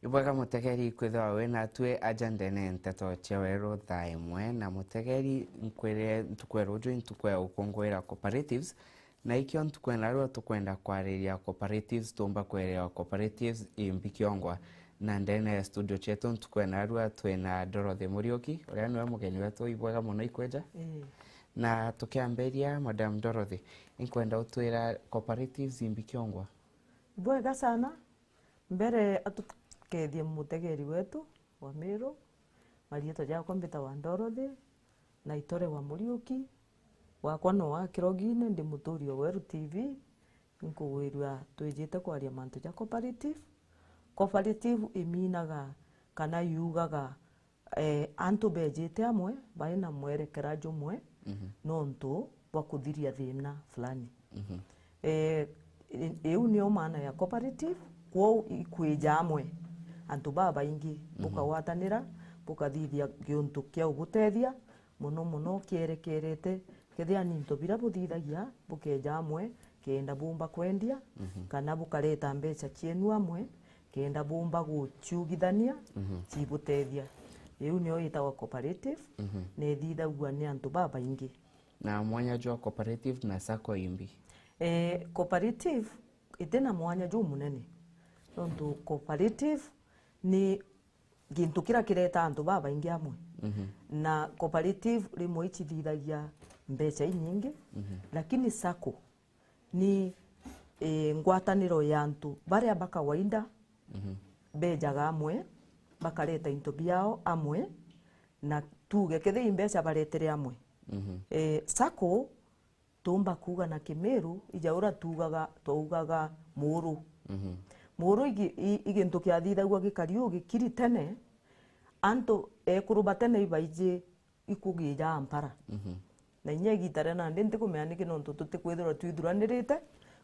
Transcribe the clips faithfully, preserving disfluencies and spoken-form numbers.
Ibwega mutegeri kwithirwa wi natwi aja ndene nteto cia weru thaa imwe, na mutegeri nkwire ntuku ya ruju i ntuku ya gukunguira cooperatives, na ikio ntuku ya narua tukwenda kwariria cooperatives, tuumba kwerewa cooperatives imbi kiongwa. Na ndene ya studio cietu ntuku ya narua twina Dorothy Muriuki, uria niwe mugeni wetu. Ibwega muno ikwija. Ii. Na tukiambiria, Madam Dorothy, inkwenda utwira cooperatives imbi kiongwa? Bwega sana. Mbere atukethie mutegeri wetu wa Miru, marietwa jakwa mbitagwa Dorothy, na itore wa Muriuki, wakwa no wa Kirogine, ndi muturi o Weru T V, nkugwirua twijite kwaria mantu ja cooperative. Cooperative iminaga kana yugaga, eh, antu bejite amwe bai na mwerekera jumwe Mhm. nontu bwa kuthiria thina fulani. Mhm. Eh, i-, iu nio maana ya cooperative, kwou ikwija amwe antu babaingi, Mhm. bukagwatanira, bukathithia giuntu kia ugutethia, mono mono kierekerete kethira ni into biria buthithagia, bukeja amwe kenda bumba kwendia, Mhm. kana bukareta mbeca cienu amwe kenda bumba guciugithania, Mhm. cibutethia. Iu nio itagwa cooperative, Mhm. na ithithagua ni antu babaingi. Na mwanya jwa cooperative na sacco imbi? Eh, cooperative iti na mwanya jumunene, nontu cooperative ni gintu kiria kireta antu babaingi amwe. Mhm. Na cooperative rimwe icithithagia mbeca inyingi, Mhm. lakini sacco ni, eh, ngwataniro ya antu baria ba kawaida Mhm. bejaga amwe, bakareta into biao amwe, na tuge kethira i mbeca baretere amwe. Mhm. Eh, sacco tuumba kuuga na Kimiru, ija uria tuugaga, twaugaga muuru. Mhm. Muuru igi-, i-, i gintu kiathithagua gikari uu gikiri tene, antu ekuru ba tene ibaiji ikugijaa mpara. Mhm. Na inya igita ria nandi ntikumenya niki, nontu tutikwithirwa twithuranirite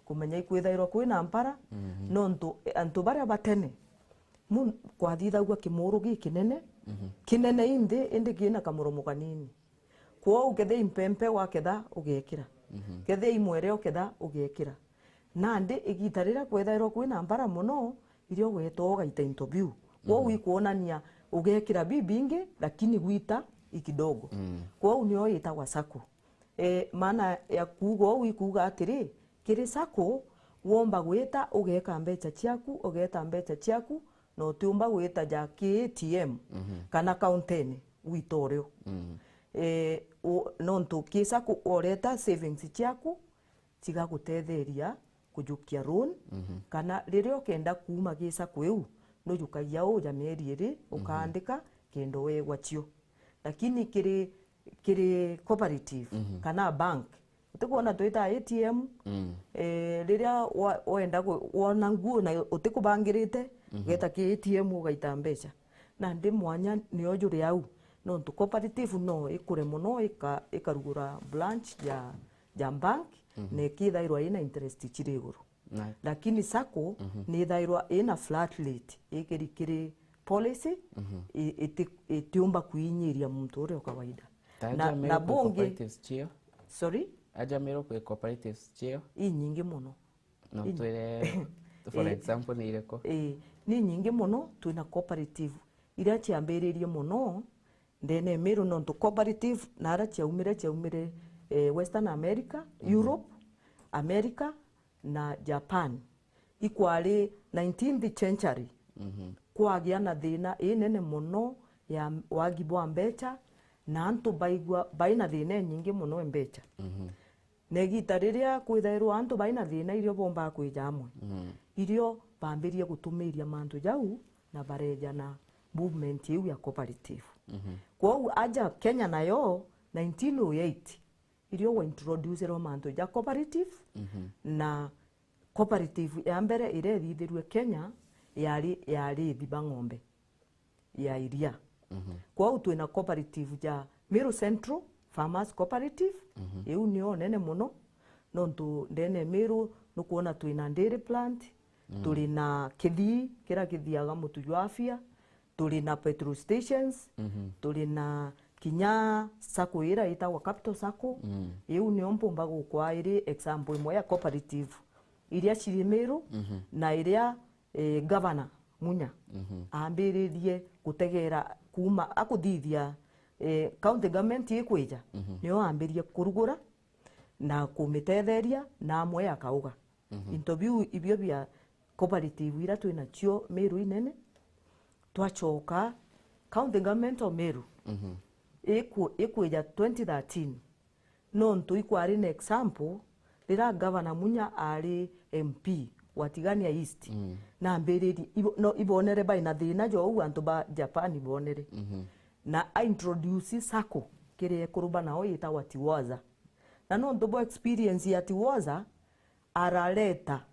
kumenya ikwithairwa kwina mpara, Mhm. nontu, e, antu baria ba tene, mun-, kwathithagua kimuuru gikinene, Mhm. kinene inthi, indi kina kamuromo kanini. Kwou kethia i mpempe waketha ugekira. Mhm. Kethia i mwere uketha ugekira. Nandi igita riria kwethairwa kwina mbara mono, irio ugeta ugaita into biu. Kwou Mhm. ikwonania ugekira bibingi, lakini gwita i kidogo. Mm. Kwou nio itagwa sacco. E, maana ya kuuga uu ikuuga atiri, kiri sacco, womba gwita ugeka mbeca ciaku, ugeta mbeca ciaku, na utiumba gwita ja ki A T M Mhm. kana kauntene gwita urio. Mhm. E, u-, nontu ki sacco oreta savings ciaku, cigagutetheria kujukia loan, Mhm. kana riria ukenda kuuma gi sacco iu, nujukagia uja mieri iri, Mhm. ukaandika kenda weegwa cio. Lakini kiri, kiri cooperative Mhm. kana bank, utikwona twita A T M, Mm. eh, riria wa-, wenda gu-, wona nguo na utikubangirite, Mhm. ugeta ki A T M ugaita mbeca. Nandi mwanya nio juri au, nontu cooperative no ikure mono ika-, ikarugura branch ja, ja bank, Mhm. na ikithairwa ina interest ciri iguru. Na- Lakini sacco Mhm. ni ithairwa ina flat rate, ikiri kiri policy, Mhm. i-, iti-, itiumba kuinyiria muntu uria o kawaida. Ta Na, aja na Meru kwi bungi cooperatives cio? Sorry? Aja Meru kwi cooperatives cio? Inyingi mono. No In- twire, for Eh, example, ni iriku? Eh, ni nyingi mono, twina cooperative iria ciambiririe mono ndene Meru, nontu cooperative nara ciaumire, ciaumire, eh, Western America, Mhm. Europe, America na Japan. Ikwari nineteenth century. Mhm. Kwagia na thina inene mono ya wagi bwa mbeca, na antu baigua baina thina inyingi mono e mbeca. Mhm. Na igita riria kwithairwa antu baina thina, irio bombaa kwija amwe, Mm. irio bambirie gutumiria mantu jau na bareja na movement iu ya cooperative. Mhm. Kwou aja Kenya nayo nineteen oh eight, irio gwaintroducerwa mantu ja cooperative, Mhm. na cooperative ya mbere iria ithithirue Kenya yari, yari Thiba Ng'ombe ya iria. Mhm. Kwou twina cooperative ja Meru Central Farmers Cooperative, Mhm. iu nio nene mono, nontu ndene Meru nukwona twina dairy plant, Mm. turi na kithii kiria kithiaga mutu jwa afya, turi na petrol stations, Mhm. turi na kinya sacco iria itagwa Capital Sacco. Mm. Iu nio mpumba gukwaa iri example imwe ya cooperative iria ciri Meru Mhm. na iria eh, governor Munya, mhm, aambiririe gutegera kuuma akuthithia, eh, county government ikwija, mhm, nio aambirie kurugura na kumitetheria na amwe akauga. Mhm. Into biu ibio bia cooperative iria twinacio Meru inene, twachoka county government o Meru, mhm, iku-, ikwija twenty thirteen, nontu ikwari na example, riria Governor Munya ari M P wa Tigania East, mm, nambiririe, ibo-, no, ibonere baina thina jou antu ba Japan ibonere. Mhm. Na a introduce sacco kiri ekuru banao yitagwa Tiwoza. Na nontu bwa experience ya Tiwoza, arareta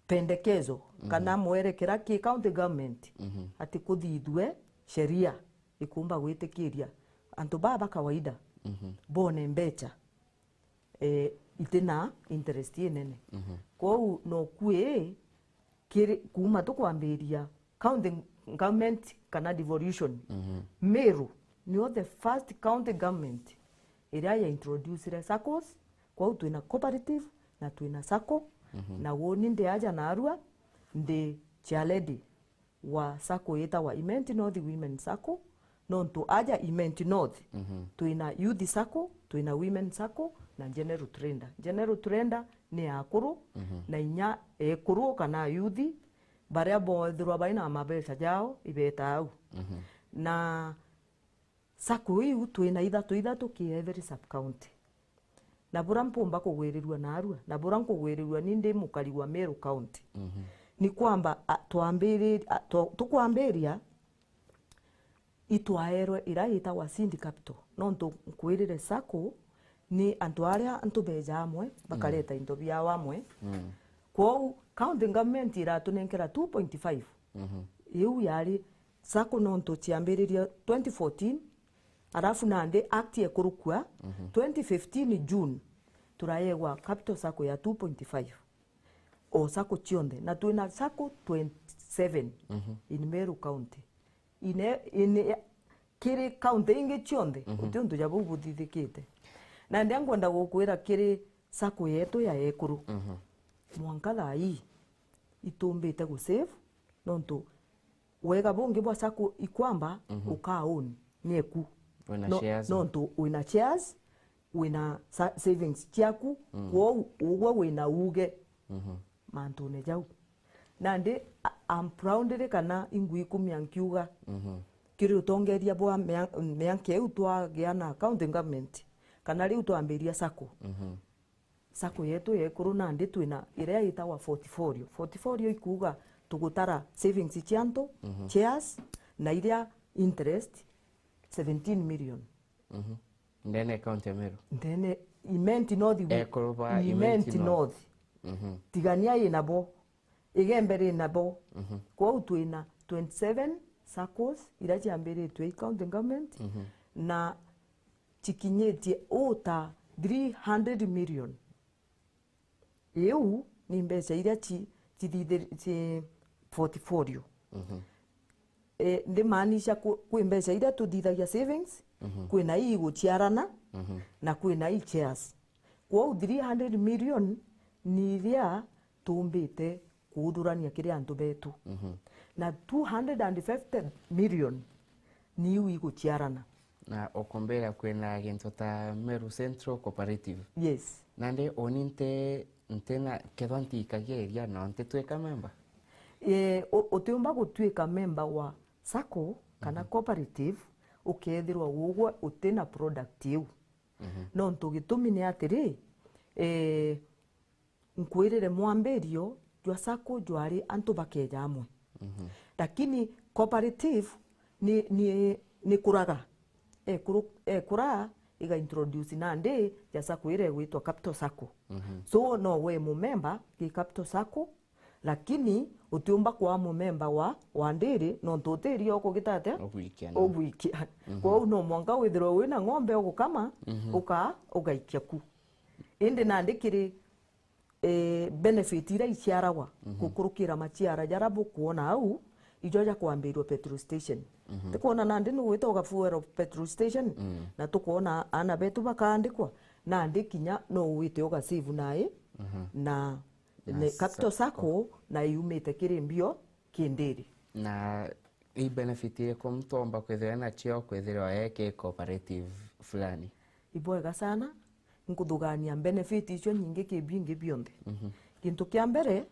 pendekezo, mhm, kana mwerekera ki county government, mhm, ati kuthithue sheria ikumba gwitikiria antu baa ba kawaida, mhm, bone mbecha, eh, itina interest inene. Mhm. Kwou no kwi kiri, kuuma tukwambiria county government kana devolution, mhm, Meru nio the first county government iria ya introducire saccos. Kwou twina cooperative na twina sacco, mhm, na uuni ndi aja narua ndi chairlady wa sacco yitagwa Imenti North Women Sacco, nontu aja Imenti North, mhm, twina youth sacco, twina women sacco na general trader. General trader ni akuru, mhm, na inya ekuru kana youth baria bothirwa baina mabeca jao ibeta au. Mhm. Na sacco iu twina ithatu ithatu ki every sub county. Na buria mpumba kugwirirua narua, na buria nkugwirirua ni ndi mukari wa Meru County, mhm, ni kwamba, a, twambiri-, a, twa-, tukwambiria itwaerwe iria yitagwa seed capital. Nontu nkwirire sacco ni antu aria antu beja amwe, bakareta, mm, into biao amwe. Mm. Kwou county government iratunenkera two point five. Mhm. Iu yari sacco nontu ciambiririe twenty fourteen, arafu nandi act ekurukua, mhm, twenty fifteen June, turaegwa capital sacco ya two point five. O sacco cionthe, na twina sacco twenty seven, mhm, in Meru County. Ine, ine, kiri county ingi cionthe, mhm, guti untu ja bau buthithikite. Na ndia nkwenda gukwira kiri sacco yetu ya ekuru. Mhm. Mwanka thaa ii itumbite gu save, nontu wega bungi bwa sacco ikwamba, mhm, uka own ni eku. Wina, no, shares. Nontu wina shares, wina sa-, savings ciaku, mm, kwou ugwe wina uuge, mhm, mantune jau. Nandi, a-, I'm proudly kana ingwikumia nkiuga, mhm, kiri utongeria bwa mea-, mianka iu twagia na county government, kana riu twambiria sacco. Mhm. Sacco yetu ya ekuru nandi twina iria yitagwa portfolio. Portfolio ikuuga tugutara savings cia antu, mhm, shares, na iria interest seventeen million. Mhm. Ndene ya county ya Meru? Ndene Imenti North wi-, ekuru ba Imenti Imenti North. North. Mhm. Tigania inabo, Igembe rinabo. Mhm. Kwou twina twenty seven saccos iria ciambiritwe i county government, mhm, na cikinyitie uta three hundred million. Iu ni mbeca iria ci-, cithithir-, ci portfolio. Mhm. Eh, ndimaanisha ku-, kwi mbeca iria tuthithagia savings, mhm, kwina ii iguciarana, mhm, na kwina ii shares. Kwou three hundred million ni iria tuumbite kuuthurania kiri antu betu. Mhm. Na two hundred and fifty million ni iu iguciarana. Na ukumbira kwina gintu ta Meru Central Cooperative. Yes. Nandi uni nti-, ntina, kethwa ntiikagia iria, no ntitwika memba? Ee, u-, utiumba gutwika memba wa sacco kana, mhm, cooperative ukethirwa ugwe utina product iu. Mhm. Nontu gitumi ni atiri, ee, nkwirire mwambirio jwa sacco jwari antu bakeja amwe. Mhm. Lakini cooperative ni, ni, ni kuraga. Ekuru-, ekura iga introduce nandi ja sacco iria igwitwa Capital Sacco. Mhm. So, no we mumemba gi Capital Sacco, lakini utiumba kwa mumemba wa, wa ndiri, nontu utiri ukugita atia? Ugwikia, no. Ugwikia. Mhm. Kwou no mwanka withirwe wina ng'ombe ugukama, mhm, uka-, ugaikia ku. Indi nandi kiri, eh, benefit iria iciaragwa, mhm, gukurukira maciara jaria bukwona au, ijo ja kwambirua petrol station. Mhm. Tikwona nandi ni gwita uga fuel petrol station, mm, na tukwona aana betu bakaandikwa, nandi kinya no wite uga save nai, mhm, na, na ne-, Capital Sacco, Sacco na yumite kiri mbio, kindiri. Na i benefit iriku muntu omba kwithirwa nacio kwithirwa eke cooperative fulani? Ibwega sana, nkuthugania benefit icio nyingi ki bingi bionthe. Mhm. Gintu kia mbere,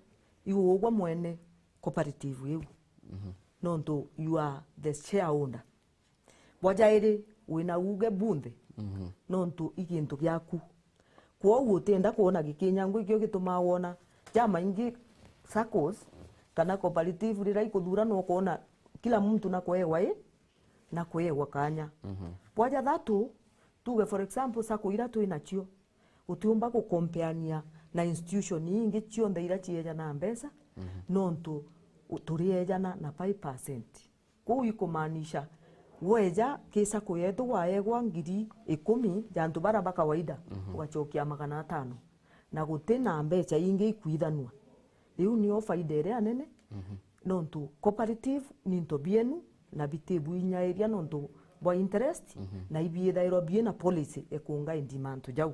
iu ugwe mwene cooperative iu. Mhm. Nontu you are the shareholder. Bwa jairi, wina uuge bunthe, mhm, nontu i gintu giaku. Kwou utienda kwona gikinyangwa, ikio gitumaa wona jamaingi saccos kana cooperative riria ikuthuranwa, ukoona kila muntu na kwewa i, na kwewa kanya. Mhm. Bwa jathatu, tuge for example, sacco iria twi nacio, utiumba gukompeania na institution ingi cionthe iria ciejana mbeca, mhm, nontu u-, turiejana na five percent. Kuu ikumaanisha, weja ki sacco yetu waegwa ngiri ikumi ja antu bara ba kawaida, mhm, ugacokia magana atano, na guti na mbeca ingi ikwithanua. Riu nio faida iria nene, mhm, nontu cooperative ni into bienu na bitibwinyairia nontu bwa interest, mhm, na ibiithairwa biina policy ikungaindi mantu jau.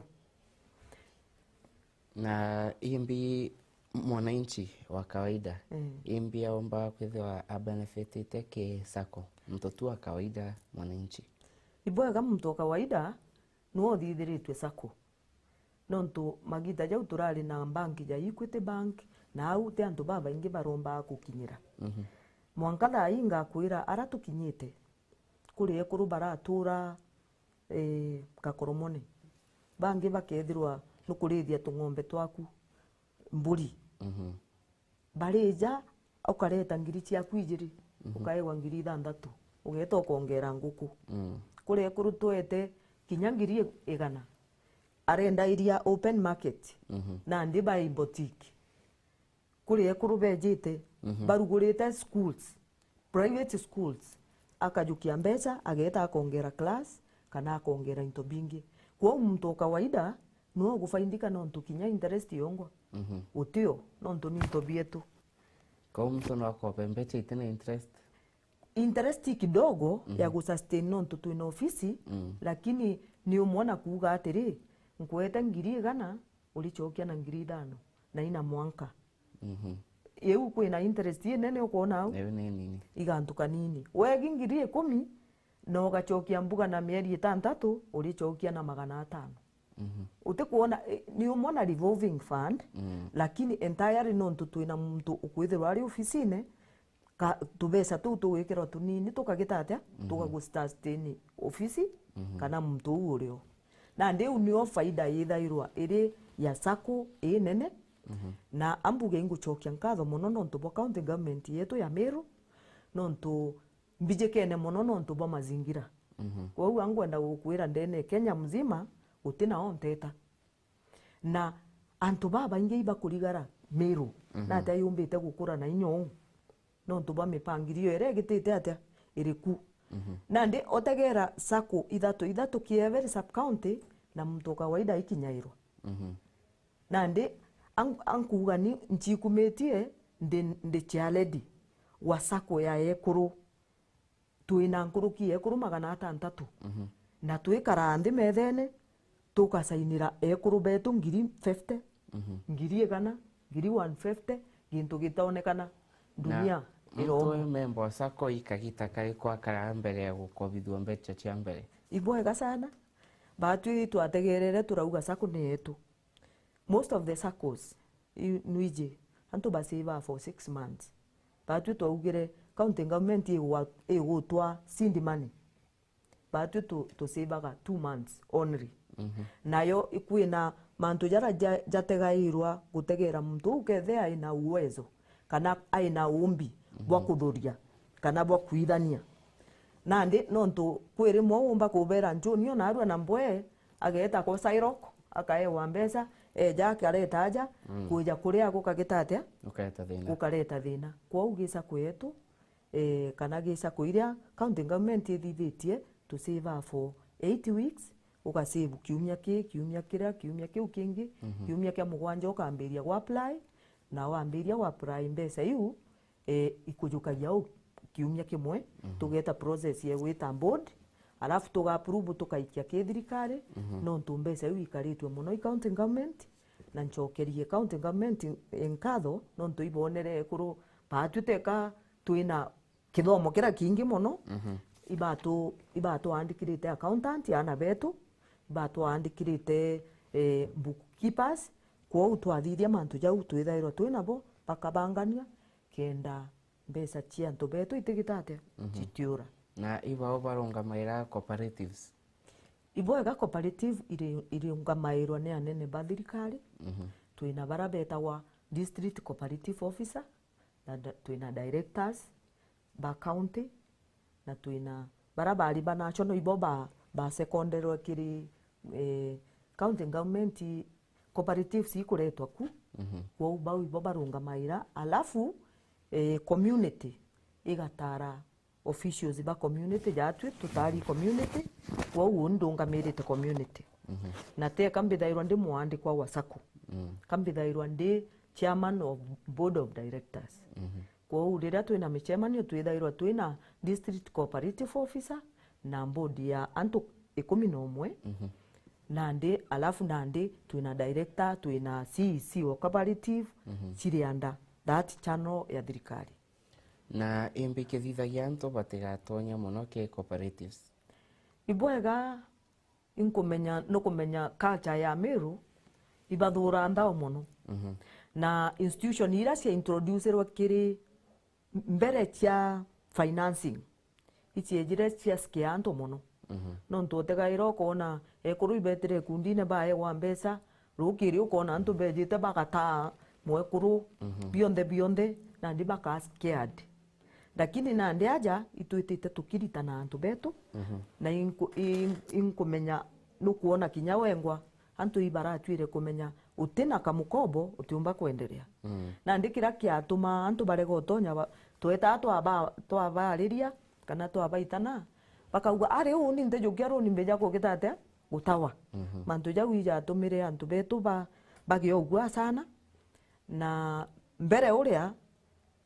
Na imbi mwananchi wa kawaida, mm, imbi aomba kwithirwa abenefitite ki sacco? Muntu tu wa kawaida, mwananchi. Ibwega muntu wa kawaida niwe uthithiritue sacco. Nontu magita jau turari na bank ja Equity Bank, na au ti antu babaingi barombaga gukinyira. Mhm. Mwanka thaa ii ngakwira ara tukinyite, kuri ekuru baratura, eh, Kakoromone. Bangi bakethirwa ni kurithia tung'ombe twaku, mburi. Mhm. Barija, ukareta ngiri ciaku ijiri, mhm, ukaegwa ngiri ithanthatu, ugeeta ukongera nguku. Mm. Kuri ekuru twete kinya ngiri igana, arenda iria open market, mhm, nandi bai boutique. Kuri ekuru bejite, mhm, barugurite schools, private schools, akajukia mbeca, ageeta akongera class, kana akongera into bingi. Kwou muntu o kawaida, niwe ugufaindika nontu kinya interest yongwa, mhm, gutio, nontu ni into bietu. Kwou muntu no akobe mbeca itina interest? Interest i kidogo, mhm, ya gusustain nontu twina ofisi, mm, lakini ni umwe na kuuga atiri, nkwete ngiri igana, uricokia na ngiri ithano, na ina mwanka. Mhm. Iu kwina interest inene ukwona au? Iu ni nini. I gantu kanini. Wegi ngiri ikumi, na ugacokia mbuga na mieri itantatu, uricokia na magana atano. Mhm. Utikwona, eh, ni umwe na revolving fund, mm, lakini entirely nontu twina muntu ukwithirwa ari ofisine, ka-, tubeca tuu tugwikirwa tunini tukagita atia? Mhm. Tugagusustain ofisi, mhm, kana muntu uu urio. Nandi iu nio faida yithairwa iri ya sacco inene. Mhm. Na ambuge ingucokia nkatho mono nontu bwa county government yetu ya Meru, nontu mbijikene mono nontu bwa mazingira. Mhm. Kwou angwenda gukwira ndene Kenya mzima gutina onteta. Na antu babaingi ibakurigara Meru, mhm, na atia yumbite gukura na inya uu? Nontu bwa mipangilio iria igitite atia? Iriku. Mhm. Nandi otegera sacco ithatu ithatu ki every sub county, na muntu o kawaida aikinyairwa. Mhm. Nandi an-, ankuuga ni ncikumitie ndi, ndi chairlady wa sacco ya ekuru. Twina nkuruki ya ekuru magana atantatu. Mhm. Na twikaraa nthi methene, tugasainira ekuru betu ngiri fifty, mhm, ngiri igana, ngiri one fifty, gintu gitaonekana. Na dunia muntu iromba. Wi memba o sacco i kagita kariku akaraa mbere ya gukobithua mbeca cia mbere? Ibwega sana. Batwi twategerere turauga sacco ni yetu. Most of the saccos, i-, nwiji, antu basavaa for six months. Batwi twaugire county government igwa-, igutwa seed money. Batwi tu-, tusavaga two months only. Mhm. Nayo ikwina mantu jara ja-, jategairwa gutegera muntu uu kethe aina uwezo, kana aina umbi bwa, mhm, kuthuria, kana bwa kuithania. Nandi nontu kwi rimwe uumba kubera njuni o narua na mbwe, ageeta kwa Sairok, akaewa mbeca, eja akareta aja, mm, kwija kuria gukagita atia? Gukareta thina. Gukareta thina. Kwou gi sacco yetu, eh, kana gi sacco iria county government ithithitie, tusavaa for eight weeks, ugasave kiumia ki, kiumia kiria, kiumia kiu kingi, mhm, kiumia kia mugwanja ukambiria gwa apply, na wambiria gwa apply mbeca iu, eh, ikujukagia uu kiumia kimwe, mhm, tugeta process ya gwita board, alafu tuga approve tukaikia ki thirikari, mhm, nontu mbeca iu ikaritwe mono i county government, na ncokerie county government nkatho nontu ibonere ekuru Atwi teka twina kithomo kiria kingi mono, mhm, ibatu-, ibatuandikirite accountant, aana betu, ibatuandikirite, eh, bookkeepers. Kwou twathithia mantu jau twithairwa twinabo, bakabangania, kenda mbeca cia antu betu itigita atia? Mhm. Citiura. Na ibao barungamaira cooperatives? Ibwega cooperative iri-, irungamairwa ni anene ba thirikari. Mhm. Twina bara betagwa district cooperative officer, na da-, twina directors ba county, na twina bara bari ba national, ibo ba, ba seconderwe kiri, eh, county government cooperatives ikuretwa ku. Mhm. Kwou bau ibo barungamaira, alafu, eh, community igatara officials ba community, jatwi tutari community, kwou uni ndungamirite community. Mhm. Na teka mbithairwa ndi mwandikwa wa sacco. Mm. Ka mbithairwa ndi chairman of board of directors. Mhm. Kwou riria twina micemanio, twithairwa twina district cooperative officer na board ya antu ikumi na umwe. Mhm. Nandi, alafu nandi twina director, twina C E C wa cooperative, mhm, ciri under that channel ya thirikari. Na imbi kithithagia antu batigatonya mono ki cooperatives? Ibwega inkumenya, nukumenya culture ya Meru ibathura nthao mono. Mhm. Na institution iria cia introducirwe kiri mbere cia financing, iciejire ciasikia antu mono. Mhm. Nontu utegaira ukoona ekuru ibetire ikundine baegwa mbeca, rukiri ukoona antu bejite bagataa mwekuru, mhm, bionthe bionthe, nandi baka scared. Lakini nandi aja itwitite tukiritana antu betu, mhm, na inku-, in-, inkumenya nukwona kinya wengwa antu ibaratwire kumenya utina kamukobo utiumba kwenderea. Mm. Nandi kiria kiatuma antu barega utonya ba-, twetaa twaba-, twabariria kana twabaitana, bakauga, "Ari uu ni ntijukia runi mbija kugita atia? Gutawa." Mhm. Mantu jau ijatumire antu betu ba-, bagia ugua sana. Na mbere uria,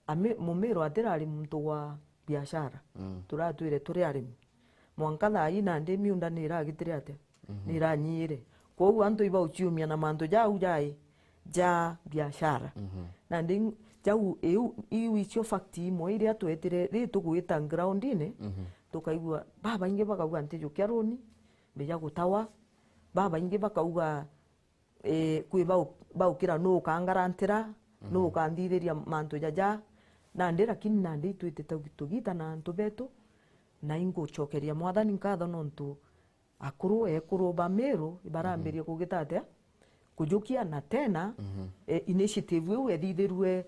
ami-, Mumiru atirari muntu wa biashara. Mm. Turatwire turi arimi. Mwanka thaa ii nandi miunda ni iragitire atia? Mhm. Ni iranyiire. Kwou antu ibauciumia na mantu jau jai ja biashara. Mhm. Nandi jau, iu, iu icio fact imwe iria twetire, ri tugwita groundine, mhm, tukaigua, babaingi bakauga, "Ntijukia runi, mbija gutawa." Babaingi bakauga, eh, kwi bau-, baukira nu ukangarantira, nu, mhm, ukanthithiria mantu jaja. Nandi, lakini nandi itwitite tugi-, tugita na antu betu, na ingucokeria Mwathani nkatho nontu akuru, ekuru ba Meru ibarambirie, mhm, kugita atia? Kujukia, na tena, mhm, eh, initiative iu ethithirue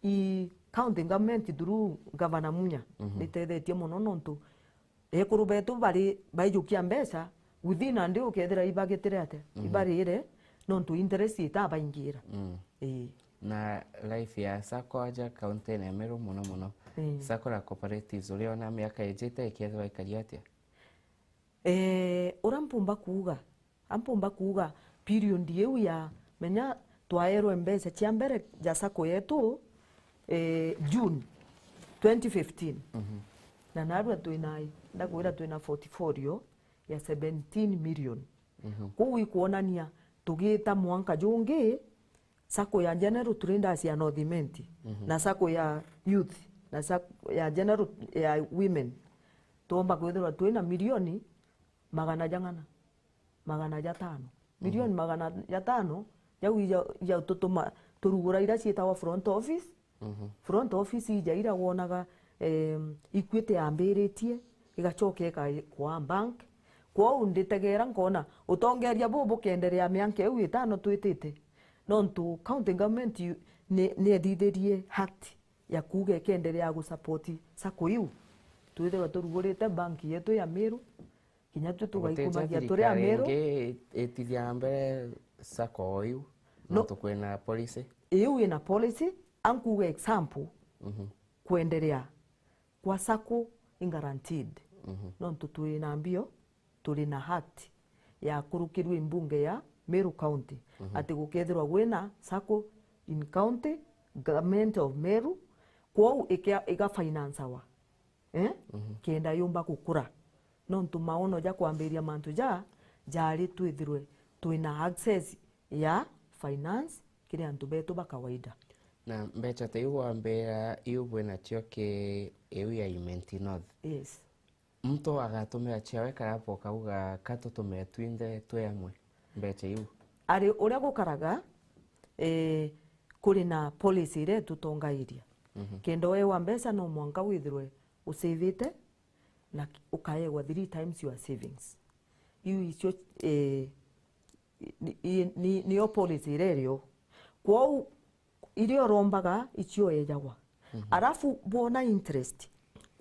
i county government through Governor Munya, mhm, nitethetie mono nontu ekuru betu bari baijukia mbeca, within a day ukethira ibagitire atia? Mhm. Ibarire, nontu interest itabaingira. Mm. Ii. Na life ya sacco aja county ya Meru mono mono. Ii. Sacco na cooperatives, uriona miaka ijite ikethirwa ikari atia? Eh, uria mpumba kuuga, a mpumba kuuga period iu ya, menya twaerwe mbeca cia mbere ja sacco yetu, eh, June twenty fifteen. Mhm. Na narua twina, ndakwira twina portfolio ya seventeen million. Mhm. Kuu ikwonania tugita mwanka jungi, sacco ya General Traders ya North Imenti, mhm, na sacco ya youth, na sacco ya General ya women, twomba kwithirwa twina milioni magana jang'ana, magana jatano. Milioni, mhm, magana jatano, jau ija, ija tutuma, turugura iria ciitagwa front office. Mhm. Front office ija iria wonaga, em, Equity yambiritie, igacoka ikakwa bank. Kwou nditegeera nkona utongeria buu bukenderea mianka iu itano twitite, nontu county government yu-, ni, ni ethithirie act ya kuuga ikenderea gu support sacco iu. Twithirwa turugurite bank yetu ya Meru, kinya twi tugaikumagia turi a Meru. Gutija thirikari ingi itithia mbere sacco o iu, no, nontu kwina policy. Iu ina policy, ankuuga example, mhm, kwenderea kwa sacco i guaranteed. Mhm. Nontu twi na mbio, turi na act yakurukirue i mbunge ya Meru County, mhm, ati gukethirwa gwina sacco in county government of Meru, kwou ikia-, igafinansawa, eh? Mhm. Kenda yumba gukura. Nontu maono ja kwambiria mantu ja, jari twithirwe twina access ya finance kiri antu betu ba kawaida. Na mbeca ta iu wambira iu bwinacio ki iu ya Imenti North? Yes. Muntu agatumira ciawe karabu ukauga, "Ka tutumire twinthe twi amwe mbeca iu"? Ari uria gukaraga, eh, kuri na policy iria itutongairia. Mhm. Kenda wewa mbeca no mwanka withirwe usavite na ki-, ukaegwa three times your savings. Iu icio, eh, ni, ni, ni, niyo policy iria irio. Kwou iria urombaga icio ejagwa. Mhm. Arafu bwona interest,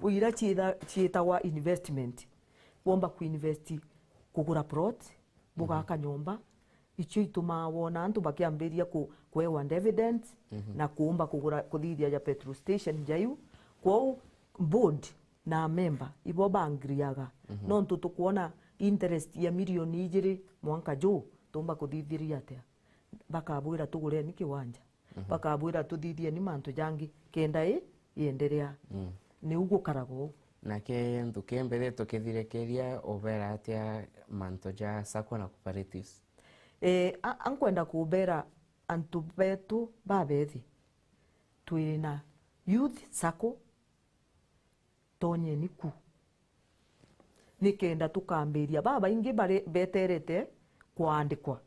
iria ciitha-, ciitagwa investment, bwomba kuinvest kugura plot, bugaka nyomba, icio itumaa wona antu bakiambiria ku-, kwewa dividends, mhm, na kuumba kugura, kuthithia ja petrol station jaiu. Kwou board na memba ibo bangriaga, mhm, nontu tukwona interest ya milioni ijiri mwanka juu, tuumba kuthithiria atia? Bakabwira, "Tugureni kiwanja." Mhm. Bakabwira, "Tuthithieni mantu jangi kenda i yenderea." Mm. Niu gukaraga uu. Nake nthuki mbere tukithirikiria, ubera atia mantu ja sacco na cooperatives? Eh, a-, ankwenda kubera antu betu babethi, twina youth sacco, tonyeni ku. Nikenda tukambiria. Babaingi bari beterete kwaandikwa.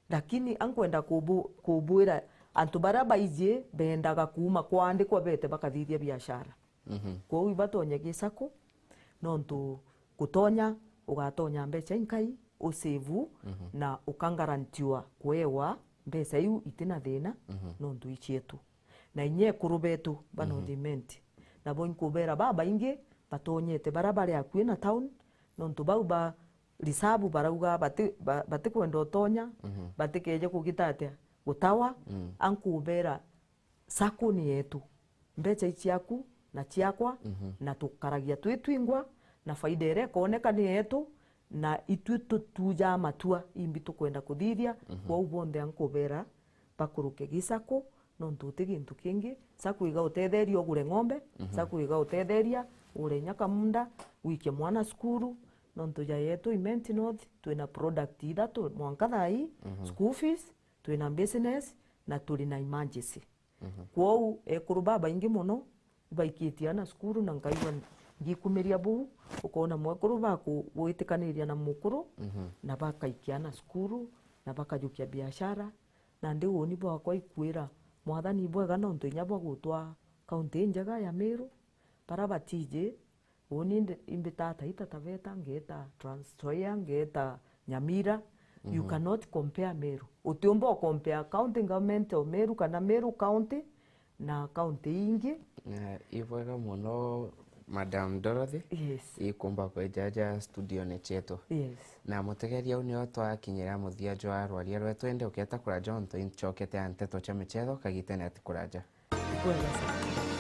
Lakini ankwenda kubu-, kubwira antu baria baiji bendaga kuuma kwaandikwa bete bakathithia biashara. Mhm. Kwou ibatonye gi sacco, nontu gutonya, ugatonya mbeca inkai, usevu, mhm, na ukangarantiwa kuewa mbeca iu itina thina, mhm, nontu i cietu. Na inya ekuru betu ba, mhm, North Imenti, nabo inkubera babaingi batonyete, baria bari akui na town, nontu bau ba reserve barauga bati-, ba-, batikwenda utonya, mhm, batikeje kugita atia, gutawa, mm, ankubera sacco ni yetu, mbeca i ciaku na ciakwa, mhm, na tukaragia twi twingwa, na faida iria ikoneka ni yetu, na itwi tutujaa matua imbi tukwenda kuthithia, mhm, kwou bonthe ankubera bakuruke gi sacco, nontu uti gintu kingi. Sacco iga utetheria ugure ng'ombe, mhm, sacco iga utetheria ugure inya kamunda, wikie mwana cukuru, nontu ja yetu Imenti North twina product ithatu mwanka thaa ii, mhm, school fees, twina business, na turi na emergency. Mhm. Kwou ekuru babaingi mono ibaikitie ana cukuru, na nkaigua ngikumiria buu, ukoona mwekuru baku gwitikaniria na mukuru, mhm, na bakaikia ana cukuru, na bakajukia biashara. Nandi uuni bwakwa ikwira Mwathani ibwega, nontu inya bwa gutwaa kaunti injega ya Meru, baria batiji Uuni ndi-, imbitaa Taita Taveta, ngeeta Trans Nzoia, ngeeta Nyamira. You, mhm, cannot compare Meru. Utiumba u compare county government of Meru kana Meru county na county ingi. Na ibwega mono, Madam Dorothy. Yes. Ikumba kwejaja studio-ni cietu. Yes. Na mutegeria, u nio twakinyira muthia jwa rwaria rwetu, indi ukieta kuraja, ontu incokete a nteto cia michetho kagitene ati kuraja. Ibwega sana.